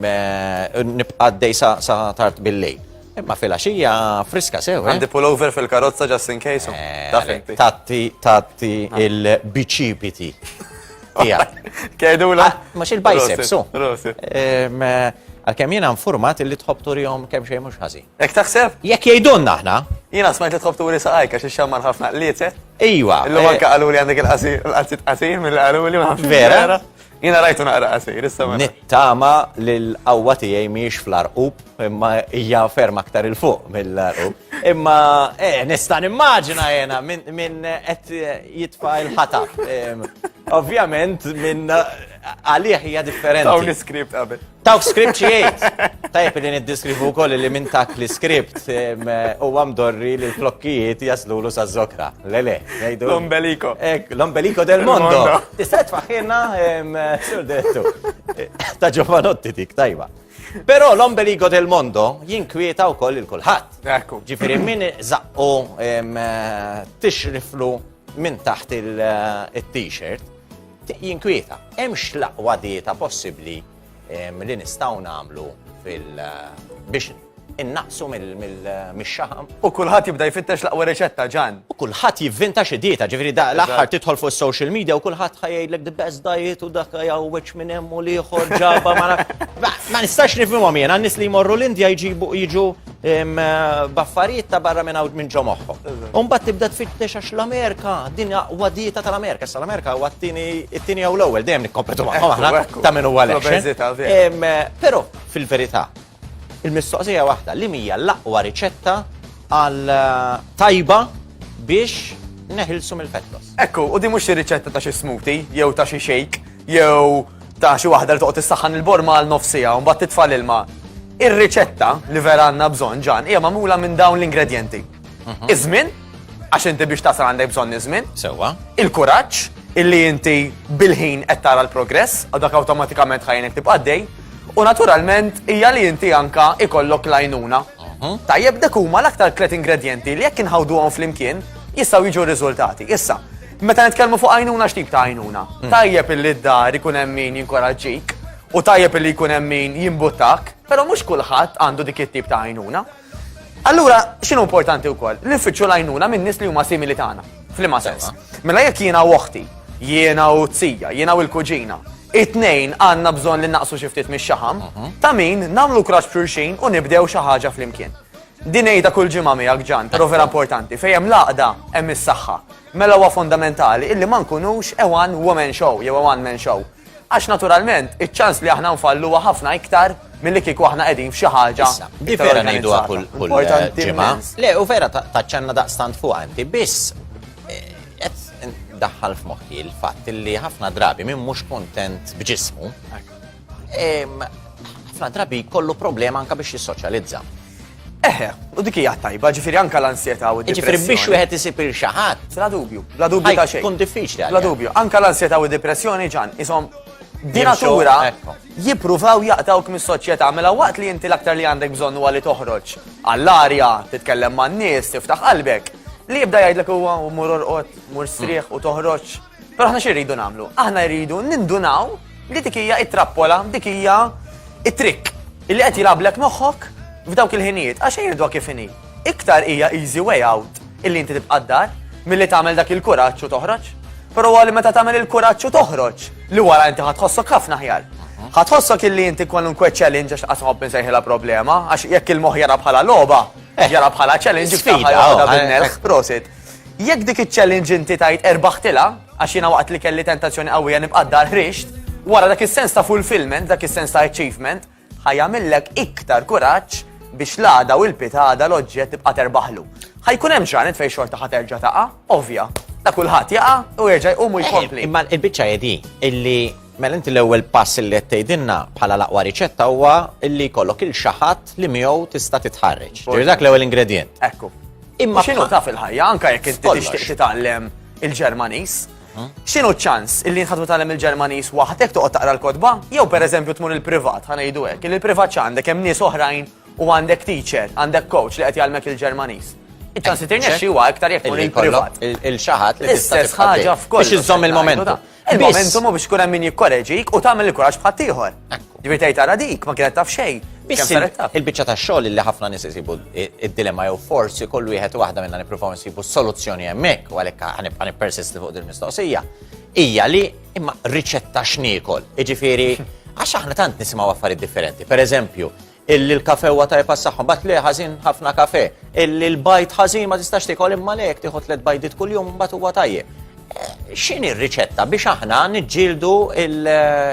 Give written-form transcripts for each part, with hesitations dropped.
Nibqa' għaddej sa tard bil-lejl. Imma filgħaxija friska sew. Għandi pullover fil-karozza just in case. Taf inti. Tatti tatti il-biċipiti. Kejdula. Mhux il-biceps, su. Għalkemm jiena informat li tħobb turihom kemm xejn mhux ħażin. Hekk taħseb? Jekk jgħidulna aħna. Jiena smajt li tħobb turi saqajk għax ixxammar ħafna qliezet. Iva. Illum anke qalu li għandek il-qasir, il-qalzit qasir mill qalu li ma nafx. Vera? Jiena rajtu naqra qasir, issa ma. Nittama li l-qawwa tiegħi mhijiex fl-arqub, imma hija ferm aktar 'il fuq mill-arqub. Imma eh, nista' nimmaġina jiena min qed jitfa' l-ħatab. Ovvjament minn għalih hija differenti. Tawni script qabel. Tawk script xi jgħid. Tajjeb li niddiskrivu wkoll li minn tak li script huwa mdorri li l-flokkijiet jaslulu sa żokra. Le le, jgħidu. L-ombelico. Ek, l-ombelico del mondo. Tista' tfaħħilna, sur direttur. Ta' Giovanotti dik, tajba. Però l-ombelico del mondo jinkwieta wkoll il kulħadd. Ekku. Ġifieri min zaqqu tixriflu minn taħt il-t-shirt Jinkwieta, hemmx l-aqwa dieta possibbli li nistgħu nagħmlu fil biex innaqsu mix-xaħam. U kulħadd jibda jfittex l-aqwa riċetta, Ġan. U kulħadd jivvinta xi dieta, ġifieri da l-aħħar tidħol fuq is-social media u kulħadd ħa jgħidlek the best diet u dak jgħawweġ minn hemm u l-ieħor ġaba ma Ma nistax nifhimhom jiena, nies li jmorru l-Indja jġibu jiġu b'affarijiet ta' barra minn hawn minn ġo moħħhom. U mbagħad tibda tfittex għax l-Amerika, din aqwa dieta tal-Amerika. Issa l-Amerika huwa t-tieni it-tieni jew l-ewwel dejjem nikkompetu magħhom aħna ta' min huwa l-eħxen. Però fil-verità, il-mistoqsija waħda li mija l-aqwa riċetta għal tajba biex neħilsu mill-fat loss. Ekku, u di mhux xi riċetta ta' xi smoothie jew ta' xi shake jew ta' xi waħda li toqgħod issaħħan il-borma għal nofs siegħa u mbagħad titfa' l-ilma. Ir-riċetta li vera għandna bżonn ġan hija magħmula minn dawn l-ingredjenti. Mhm. Iż-żmien, għax inti biex tasal għandek bżonn iż-żmien. Sewwa. Il-kuraġġ illi inti bil-ħin qed tara l-progress, u dak awtomatikament ħajnek tibqa' għaddej. U naturalment hija li inti anka ikollok l-għajnuna. Mhm. Tajjeb dak huma l-aktar tliet ingredjenti li jekk inħawduhom flimkien jistgħu jiġu r-riżultati. Issa, Meta nitkellmu fuq għajnuna x'tip ta' għajnuna? Mm. Tajjeb illi d-dar ikun hemm min jinkoraġġik u tajjeb illi jkun hemm min jimbuttak, però mhux kulħadd għandu dik it-tip ta' għajnuna. Allura, x'inhu importanti wkoll? Li nfittxu l-għajnuna minn nies li huma simili tagħna. F'liema sens. Mela jekk jiena u oħti, jiena u tija, jiena u l-kuġina, it-tnejn għandna bżonn li naqsu xi ftit mix-xaħam, mhm. ta' min nagħmlu kuraġġ b'xulxin u nibdew xi ħaġa flimkien. Din ngħidha kull ġimgħa miegħek Ġan, però vera importanti, fejn hemm l-għaqda hemm is-saħħa. Mela huwa fundamentali illi ma nkunux a one woman show jew a one man show. Għax naturalment, iċ-ċans li aħna nfallu huwa ħafna iktar milli kieku aħna qegħdin f'xi ħaġa. Issa, di vera ngħiduha kull kull ġimgħa. Le, u vera taċċenna daqstant fuqha inti, biss eh, qed ndaħħal f'moħħi l-fatt li ħafna drabi min mhux kuntent b'ġismu, ħafna drabi jkollu problema anka biex jissoċjalizza. Eħe, u dik hija tajba, ġifieri anke l-ansjetà u d-depressjoni. Ġifieri biex wieħed isib il xi ħadd. Bla dubju, bla dubju ta' xejn. Tkun diffiċli. Bla dubju, anke l-ansjetà u d-depressjoni ġan, isom di natura jippruvaw jaqtawk mis-soċjetà mela waqt li inti l-aktar li għandek bżonn huwa li toħroġ għall-arja, titkellem man-nies, tiftaħ qalbek. Li jibda jgħidlek huwa mur orqod, mur strieħ u toħroġ. Però aħna xi rridu nagħmlu? Aħna rridu nindunaw li dik hija it-trappola, dik hija it-trick illi qed jilgħablek moħħok f'dawk il-ħinijiet, għax jgħidu kif inhi. Iktar hija easy way out illi inti tibqa' d-dar milli tagħmel dak il-kuraġġ u toħroġ. Però li meta tagħmel il-kuraġġ u toħroġ li wara inti ħatħossok ħafna aħjar. Ħatħossok illi inti kwalunkwe challenge għax qas nħobb insejħilha problema, għax jekk il-moħħ jara bħala logħba, eh, jara bħala challenge, sfida, oh, eh, prosit. Jekk dik iċ-challenge inti tgħid erbaħtilha, għax jiena waqt li kelli tentazzjoni qawwija nibqa' d-dar ħriġt, wara dak is-sens ta' fulfillment, dak is-sens ta' achievement, ħa jagħmillek iktar kuraġġ biex l-għada u l-pitgħada l-oġġett tibqa' terbaħlu. Ħa jkun hemm ġranet fejn xorta ħa terġa' taqa', ovvja. Ta' kulħadd jaqa' u jerġa' jqum u jkompli. Imma l-biċċa hi di, illi mela inti l-ewwel pass illi qed tgħidilna bħala l-aqwa riċetta huwa illi jkollok il xi ħadd li miegħu tista' titħarreġ. Ġifieri dak l-ewwel ingredjent. Ekku. Imma x'inhu ta' fil-ħajja, anke jekk inti tixtieq titgħallem il-Ġermaniż, mhm. x'inhu ċ-ċans illi inħadu titgħallem il-Ġermaniż waħdek toqgħod taqra l-kotba, jew pereżempju tmur il-privat, ħa ngħidu hekk, il privat x'għandek hemm nies oħrajn u għandek teacher, għandek coach li qed jgħallmek il-Ġermaniż. Iċ-ċans li tirnexxi huwa iktar jekk tmur il-privat. Il-xaħat li tista' ħaġa f'kollox. Biex iżomm il-momentum. Il-momentum u biex ikun hemm min jikkoreġik u tagħmel il-kuraġġ bħaddieħor. Ġifieri tgħid ara dik ma kienet taf xejn. Biss il-biċċa tax-xogħol li ħafna nies isibu id-dilemma jew forsi kull wieħed u waħda minna nippruvaw nsibu soluzzjoni hemmhekk u għalhekk ħanibqa' nippersisti fuq din mistoqsija hija li imma riċetta x'niekol. Jiġifieri għax aħna tant nisimgħu affarijiet differenti. Per eżempju, illi l-kafe huwa tajjeb għas-saħħa, mbagħad le ħażin ħafna kafe, illi l-bajd ħażin ma tistax tiekol imma le jekk tieħu tliet bajdiet kuljum mbagħad huwa tajjeb. Eh, x'inhi r-riċetta biex aħna niġġieldu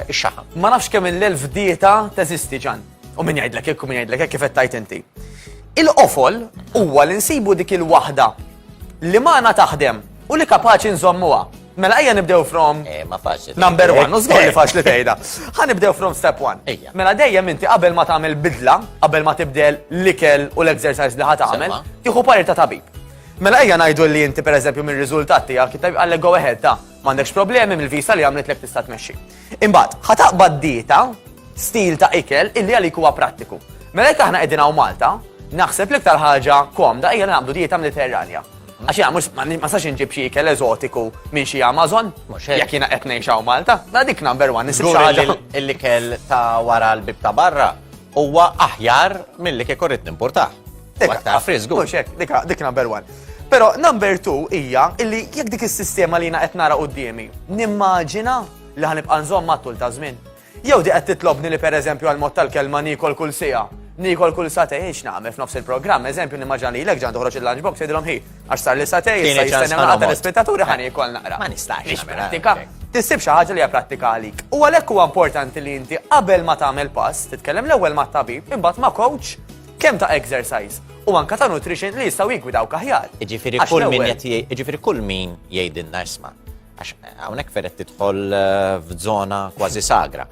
x-xaħam? Ma nafx kemm il-elf dieta teżisti ġan. U min jgħidlek hekk u min jgħidlek hekk kif qed tgħid inti. Il-qofol huwa li nsibu dik il-waħda li magħna taħdem u li kapaċi nżommuha. Mela ejja nibdew from eh, ma faċli. Number one, u żgur li faċli tgħidha. Ħa nibdew from step one. Ejja. Mela dejjem inti qabel ma tagħmel bidla, qabel ma tibdel l-ikel u l-exercise li ħa tagħmel, tieħu parir ta' tabib. Mela ejja ngħidu li inti pereżempju mir-riżultat tiegħek it-tabib qallek go ahead ta' m'għandekx problemi mill-visa li għamlitlek tista' tmexxi. Imbagħad, ħa taqbad dieta, stil ta' ikel illi għalik huwa prattiku. Mela jekk aħna qegħdin hawn Malta, naħseb l-iktar ħaġa komda hija li naqbdu dieta Mediterranja. Għax jiena mhux ma nistax inġib xi ikel eżotiku minn xi Amazon, jekk jiena qed ngħix hawn Malta. Mela dik number one, nisib xi ħaġa. L-ikel ta' wara l-bib ta' barra huwa aħjar milli kieku rrid nimpurtah. Aktar friżgu. Mhux hekk, dik dik number one. Però number two hija illi jekk dik is-sistema li jiena qed nara quddiemi, nimmaġina li ħanibqa' nżomm mat-tul ta' żmien. Jew di qed titlobni li pereżempju għal mod tal-kelma niekol kull siegħa, niekol kull sagħtejn, x'nagħmel f'nofs il-programm, eżempju nimmaġina lilek ġan toħroġ il-lunch box tgħidilhom ħi, għax sar li sagħtejn, issa jistennew naqra telespettaturi ħa niekol naqra. Ma nistax. Mhix prattika. Tissib xi ħaġa li hija prattika għalik. U għalhekk huwa importanti li inti qabel ma tagħmel pass, titkellem l-ewwel mat-tabib, imbagħad ma' coach kemm ta' exercise u anka ta' nutrition li jistgħu jiggwidawk aħjar. Jiġifieri kull min jiġifieri kull min jgħidilna isma' Għax hawnhekk feret tidħol eh, f'żona kważi sagra.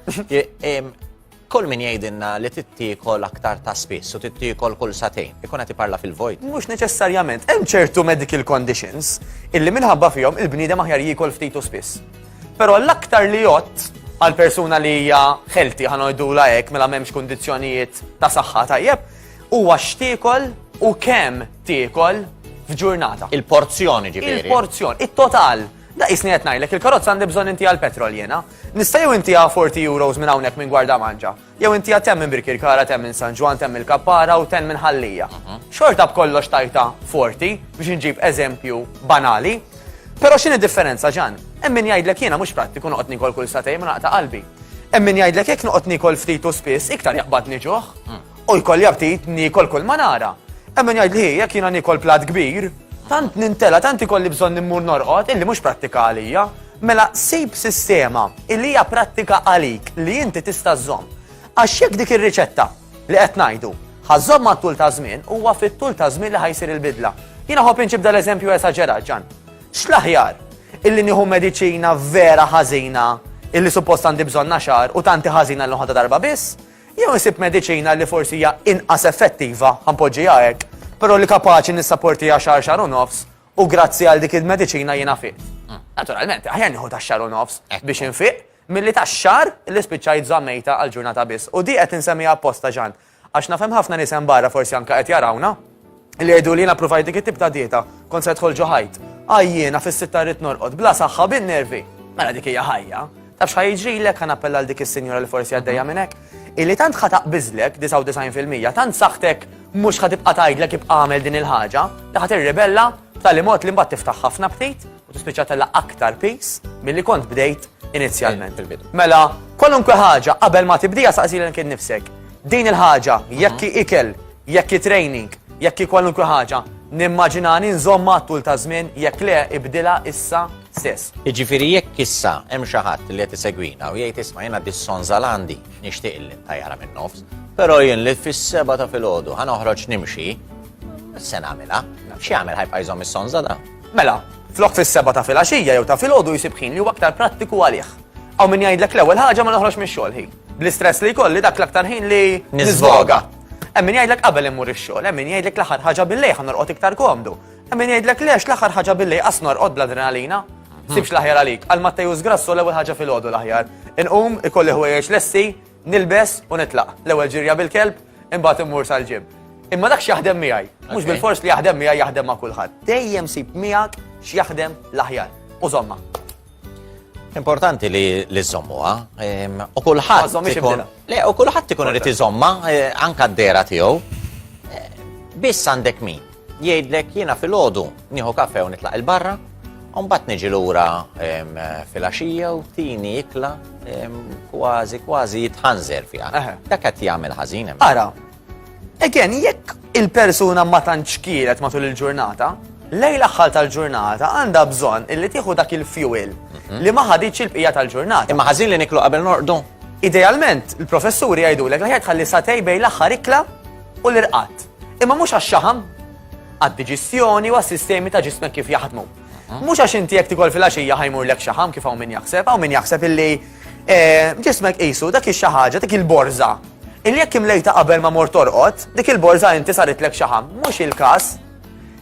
Kull min jgħidilna li tittiekol aktar ta' spiss u tittiekol kull satejn, ikun qed iparla fil-vojt. Mhux neċessarjament, hemm ċertu medical conditions illi minħabba fihom il-bniedem aħjar jiekol ftit u spiss. Però l-aktar li jgħodd għal persuna li hija healthy ħa ngħidulha hekk mela m'hemmx kundizzjonijiet ta' saħħa tajjeb, huwa x'tiekol u kemm tiekol f'ġurnata. Il-porzjoni ġifieri. Il-porzjon, it-total. Da jisni qed ngħidlek, il-karozza għandi bżonn inti għal petrol jiena. Nista' jew inti 40 euros minn hawnhekk minn Gwardamanġa, jew inti tem minn Birkirkara, tem minn San Ġwan, tem mill-Kappara u ten minn Ħallija. Mhm. Xorta b'kollox tajta 40 biex inġib eżempju banali. Però x'inhi differenza ġan? Hemm min jgħidlek jiena mhux prattiku noqgħod nikol kull satejn ma naqta' qalbi. Hemm min jgħidlek jekk noqgħod nikol ftit u spiss iktar jaqbadni ġuħ. Mm. U jkolli aptit niekol kull ma nara. Hemm min jgħidli hi, jekk jiena niekol platt kbir, tant nintela, tant ikolli bżonn immur norqod illi mhux prattika għalija. Mela sib sistema illi hija prattika għalik li inti tista' żżomm. Għax jekk dik ir-riċetta li qed ngħidu ħa żżomm mat-tul ta' żmien, huwa fit-tul ta' żmien li ħa jsir il-bidla. Jiena ħobb inġib dal-eżempju esaġerat, Ġan. X'l-aħjar? Illi nieħu mediċina vera ħażina illi suppost għandi bżonnha xahar u tant hi ħażina li noħodha darba biss, Jew insib mediċina li forsi hija inqas effettiva, ħa npoġġiha hekk, però li kapaċi nissaportiha xahar xahar u nofs u grazzi għal dik il-mediċina jiena fiqt. Naturalment, aħjar nieħu tax-xahar u nofs biex infiq milli tax-xahar li spiċċajt żammejtha għal ġurnata biss. U di qed insemmiha apposta Jean, għax naf hemm ħafna nies hemm barra forsi anke qed jarawna, li jgħidu li jiena ppruvajt dik it-tip ta' dieta, kont se nidħol ġo ħajt. Għajjiena fis-sitta rrid norqod, bla saħħa bin-nervi. Mela dik hija ħajja. Taf x'ħa jiġrilek, ħa nappella għal dik is-sinjura li forsi għaddejja minn hekk, illi tant ħa taqbiżlek 99% tant saħħtek mhux ħa tibqa' tgħidlek ibqa' agħmel din il-ħaġa, li ħa tirribella b'tali mod li mbagħad tiftaħ ħafna aptit u tispiċċa tella' aktar piż milli kont bdejt inizjalment. Mela, kwalunkwe ħaġa qabel ma tibdija saqsi lilek innifsek. Din il-ħaġa, jekk hi ikel, jekk hi training, jekk hi kwalunkwe ħaġa, nimmaġinani nżommha għat-tul ta' żmien, jekk le ibdilha issa stess. Jiġifieri jekk issa hemm xi ħadd li qed isegwina u jgħid isma' jiena dis-sonża l-għandi, nixtieq illi ntajjarha min-nofs, però jien li fis-sebgħa ta' filgħodu ħa noħroġ nimxi, se nagħmilha. X'jagħmel ħa jibqa' jżomm is-sonża da? Mela, flok fis-sebgħa ta' filgħaxija jew ta' filgħodu jsib ħin li huwa aktar prattiku għalih. Hawn min jgħidlek l-ewwel ħaġa ma noħroġx mix-xogħol ħin. Bl-istress li jkolli dak l-aktar ħin li niżvoga. Hemm min jgħidlek qabel immur ix-xogħol, hemm min jgħidlek l-aħħar ħaġa bil-lejl ħa norqod iktar komdu. Hemm min jgħidlek le għax l-aħħar ħaġa billejl qas norqod bl-adrenalina. Sibx l-aħjar għalik. Għal Matteus Grasso l-ewwel ħaġa filgħodu l-aħjar. Inqum, ikolli ħwejjeġ lesti, nilbes u nitlaq. L-ewwel ġirja bil-kelb, imbagħad immur sal-ġim. Imma dak x'jaħdem miegħi. Mhux bilfors li jaħdem miegħi jaħdem ma' kulħadd. Dejjem sib miegħek x'jaħdem l-aħjar. U żommha. Importanti li li żommuha. U kulħadd. Le, u kulħadd ikun irid iżomma eh, anka d-dera tiegħu. Eh, biss għandek min jgħidlek jiena filgħodu nieħu kafe u nitlaq il-barra, u mbagħad niġi lura filgħaxija u tini ikla kważi kważi jitħanżer fiha. Dak qed jagħmel ħażin hemm. Ara, Again, jekk il-persuna ma tantx kielet matul il-ġurnata, lejn l-aħħar tal-ġurnata għandha bżonn illi tieħu dak il-fuel mhm. li ma ħaditx il-bqija tal-ġurnata. Imma ħażin li niklu qabel norqdu. Idealment, il-professuri jgħidulek li tħalli satej bejn l-aħħar ikla u l-irqad. Imma mhux għax-xaħam, għad-diġestjoni u għas-sistemi ta' ġismek kif jaħdmu. Mhm. Mhux għax inti jekk tikol fil-għaxija ħajmurlek xaħam kif hawn min jaħseb, hawn min jaħseb illi eh, ġismek qisu dak ix ħaġa, dik il-borża Illi jekk imlejta qabel ma mort torqod, dik il-borża inti saritlek xaħam. Mhux il-każ.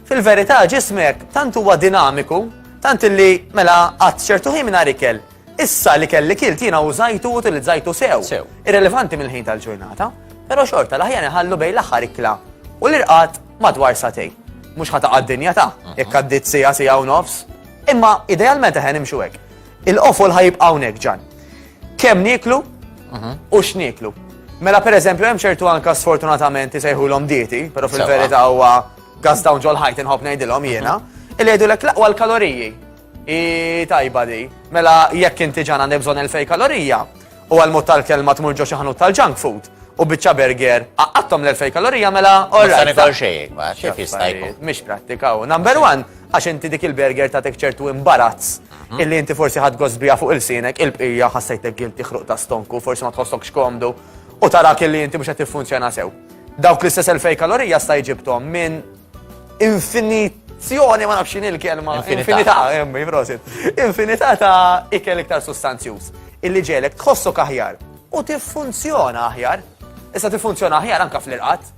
Fil-verità ġismek tant huwa dinamiku, tant illi mela qatt ċertu ħin mingħajr ikel. Issa li kelli kilt jiena użajtu u utilizzajtu sew. Sew. Irrelevanti mill-ħin tal-ġurnata, però xorta l-aħjar inħallu bejn l-aħħar ikla u l-irqad madwar sagħtejn. Mhux ħa taqa' d-dinja ta' jekk għaddiet siegħa siegħa u nofs. Imma idealment eħe nimxu hekk. Il-qofol ħa jibqa' hawnhekk Ġan. Kemm nieklu mhm. u x'nieklu. Mela pereżempju hemm ċertu anka sfortunatament isejħulhom dieti, però fil-verità huwa gas down ġol ħajt inħobb ngħidilhom jiena, mhm. illi jgħidulek l-aqwa l-kaloriji. I tajba di. Mela jekk inti ġan għandek bżonn 2000 kalorija u għal mod tal-kelma tmur ġo xi ħanut tal-junk food u biċċa burger għaqqadthom l-2000 kalorija mela all right. Ma xejn, ma xejn jista' jkun. Mhix prattika u number one għax inti dik il-burger tagħtek ċertu imbarazz mhm. illi inti forsi ħadd gost biha fuq il-sinek, il-bqija ħassejtek guilty ħruq ta' stonku, forsi ma tħossokx komdu u tarak illi inti mhux qed tiffunzjona sew. Dawk l-istess 2000 kalorija sta jġibtom minn infinizzjoni ma nafx il-kelma. Infinità, emmi, prosit. Infinità ta' ikel iktar sustanzjuż illi ġelek tħossok aħjar u tiffunzjona aħjar. Issa tiffunzjona aħjar anka fl-irqad.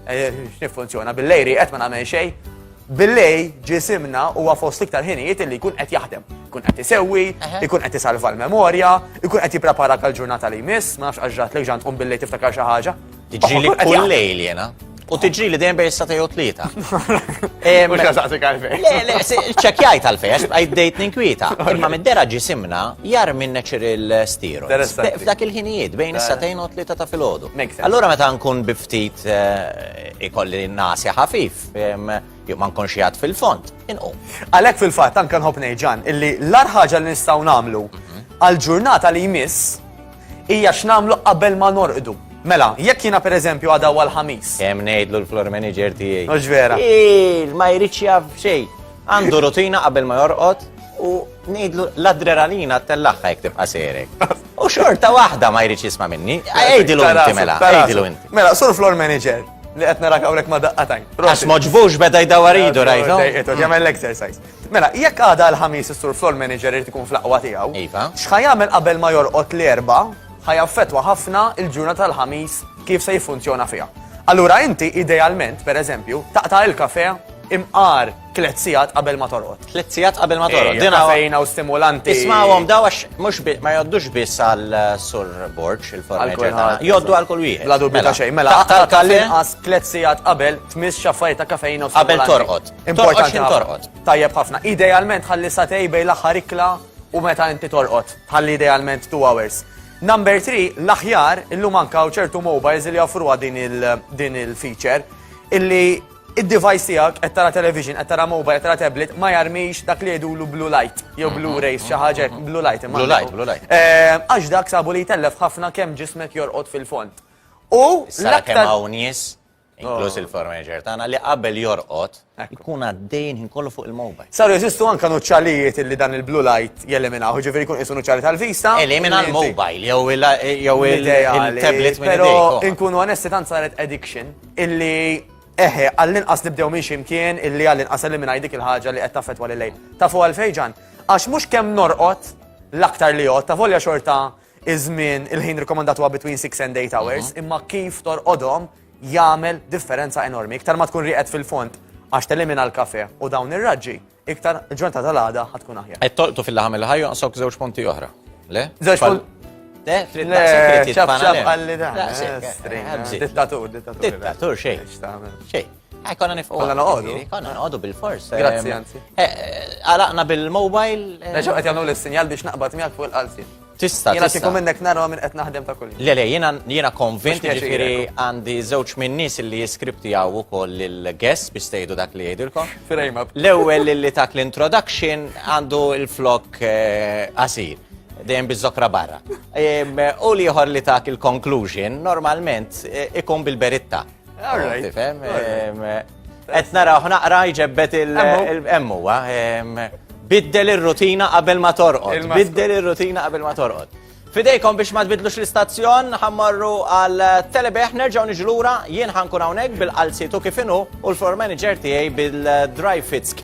Eh, x'niffunzjona bil-lejri qed ma nagħmel xejn. Bil-lejl ġisimna huwa fost l-iktar ħinijiet illi jkun qed jaħdem. Ikun qed isewwi, ikun qed isalva l-memorja, ikun qed jippreparak għall-ġurnata li jmiss, ma nafx għax ġratlek ġan tqum bil-lejl tiftakar xi ħaġa. Tiġrili kull lejl jiena. U tiġrili dejjem bejn is-sagħtejn u tlieta. Mhux ħa għalfejn. Le, le, ċċekkjajt għalfejn għax bqajt bdejt ninkwieta. Imma mid-dehra ġisimna jarmi n-natural steroids. F'dak il-ħinijiet bejn is-sagħtejn u tlieta ta' filgħodu. Allura meta nkun bi ftit eh, ikolli nasi ħafif, Jew ma nkunx jgħad fil-fond, inqum. Għalhekk fil-fatt anke nħobb ngħid Ġan illi l-agħar ħaġa li nistgħu nagħmlu mhm. għall-ġurnata li jmiss hija x'nagħmlu qabel ma norqdu. Mela, jekk jiena pereżempju għada huwa l-ħamis. Kemm ngħidlu l-floor manager tiegħi. Mhux vera. Ma jridx jaf xejn. Għandu rutina qabel ma jorqod u ngħidlu l-adrenalina tellaħħa jekk tibqa' serek. U xorta waħda ma jridx jisma' minni. Għidilu inti mela, għidilu inti. Mela, sur floor manager li qed narak hawnhekk ma daqqatajn. Għax moġbux beda jdawar idu rajtu. Jagħmel l-exercise. Mela, jekk għada l-ħamis is-sur floor manager irid ikun fl-aqwa tiegħu. Iva. X'ħa jagħmel qabel ma jorqod l-erba' ħa jaffettwa ħafna il-ġurnata tal-ħamis kif se jiffunzjona fiha. Allura inti idealment, per eżempju, taqta' il-kafe imqar tlet sigħat qabel ma torqod. Tlet sigħat qabel ma torqod. Din kafeina u stimulanti. Ismawhom daw għax mhux ma joddux biss għal eh, Sur Borg il-formaġer tagħna. Joddu għal kull wieħed. Bla dubju ta' mela, xejn. Mela tal-inqas tlet sigħat qabel tmiss xaffajt ta' kafeina u stimulanti. Qabel torqod. Importanti torqod. Tajjeb ħafna. Idealment ħalli satej bejn l-aħħar ikla u meta inti torqod. Ħalli idealment 2 hours. Number 3, l-aħjar, illum anka ċertu mobiles li joffruha din il-feature, illi id-device tiegħek qed tara television, qed tara mobile, qed tara tablet, ma jarmix dak li jgħidulu blue light, jew blue mhm, rays, xi mhm, ħaġa mhm. blue light. Blue light, blue light. Eh, għax dak sabu li jtellef ħafna kemm ġismek jorqod fil-fond. U l-aktar hawn nies, inkluż oh. il-floor manager tagħna li qabel jorqod ikun għaddejn ħin kollu fuq il-mobile. Saru jeżistu anka nuċċalijiet illi dan il-blue light jeliminaw, ġifieri jkun qisu nuċċali tal-vista. Elimina l-mobile jew il-tablet minn Però inkunu onesti tant saret addiction illi eħe għall-inqas nibdew minn ximkien illi għall-inqas eliminaj dik il-ħaġa li qed taffettwa lil lejl. Tafu għalfejn ġan? Għax mhux kemm norqod l-aktar li jgħod, ta' volja xorta iż-żmien il-ħin rikomandat huwa between 6 and 8 hours, mhm. imma kif torqodhom jagħmel differenza enormi. Iktar ma tkun rieqed fil-fond għax telimina l-kafe u dawn ir-raġġi, iktar il-ġurnata tal-għada ħa tkun aħjar. Qed tolqtu fil-laħam il-ħaj jonqsok żewġ punti oħra. Le? Żewġ punti. Le, Le, ċab ċab għalli da. Dittatur, dittatur. Dittatur, xejn. Xejn. Eh, konna nifqu. Konna noqogħdu. Konna noqogħdu bil-fors. Grazzi, anzi. Eh, għalaqna bil-mobile. Nerġgħu qed jagħmlu l-sinjal biex naqbad miegħek fuq il-qalzi. Tista' Jiena kieku minnek nara minn qed naħdem ta' kuljum. Le, le, jiena jiena konvint ġifieri għandi żewġ minn nies li jiskriptijaw ukoll il-guest biex tgħidu dak li jgħidilkom. Frame up. L-ewwel li tak l-introduction għandu il-flok eh, qasir dejjem biż-żokra barra. U l-ieħor li tak il-conclusion normalment eh, ikun bil-beritta. All right. Tifhem? Qed naraw naqra jġebbet il-emmu. Biddel ir-rutina qabel ma torqod. Biddel ir-rutina qabel ma torqod. Fidejkom biex ma tbidlux l-istazzjon, ħammorru għal telebeħ, nerġgħu niġu lura, jien ħankun hawnhekk bil-qalzitu kif inhu u l-floor manager tiegħi bil-dry fits.